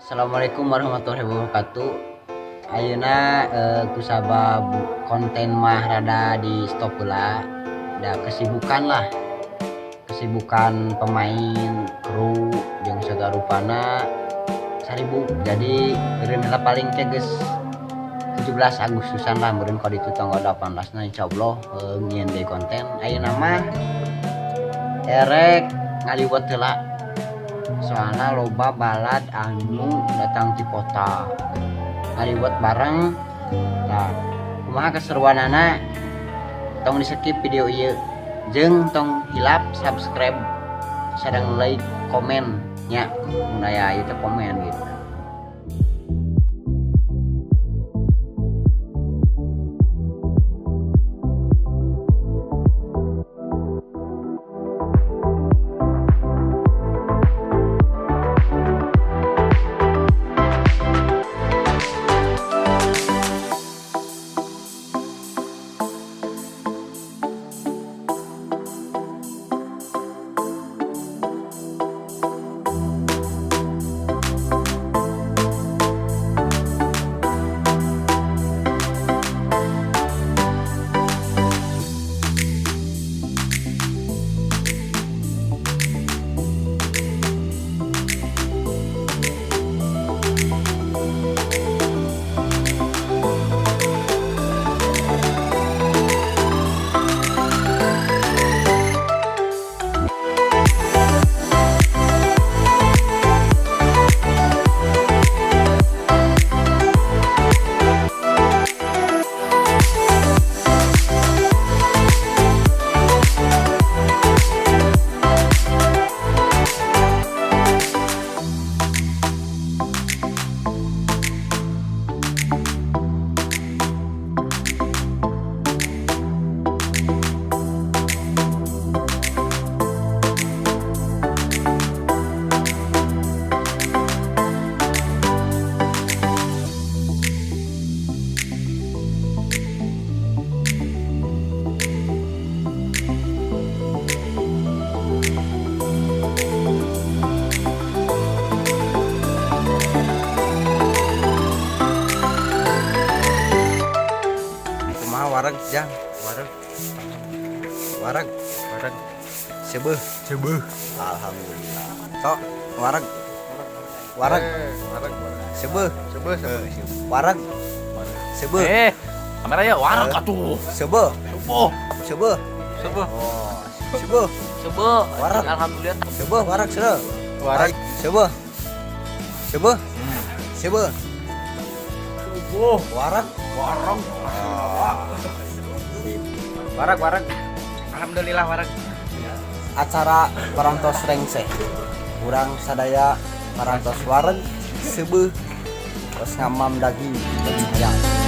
Assalamualaikum warahmatullahi wabarakatuh. Ayeuna kusabab konten mah rada di stop heula. Da kesibukan lah. Kesibukan pemain, kru jeung sagarupana saribuk. Jadi meureun heula paling teh geus 17 Agustusan lah meureun ka ditu tanggal 18 na insyaallah ngieun deui konten. Ayeuna mah erek ngaliwet heula. Soalna loba balad anu datang ti kota ngaliwet bareng. Nah, kumaha keseruanana, tong di skip video ieu jeung tong hilap subscribe sareng like komen nya, mun aya ieu teh komen gitu. Kumaha wareg, Jang? Wareg. Wareg. Wareg. Seubeuh. Seubeuh. Alhamdulillah. Sok, wareg. Wareg. Wareg, wareg. Seubeuh. Seubeuh, seubeuh. Wareg. Seubeuh. Kamera ya wareg atuh. Seubeuh. Seubeuh. Seubeuh. Seubeuh. Oh, seubeuh. Seubeuh. Wareg. Alhamdulillah. Seubeuh wareg seubeuh. Wareg. Seubeuh. Seubeuh. Seubeuh. Seubeuh. Wareg. Wareg. Wareg wareg. Alhamdulillah wareg. Acara parantos rengse. Urang sadaya parantos wareg seubeuh. Terus ngamam daging, daging ayam.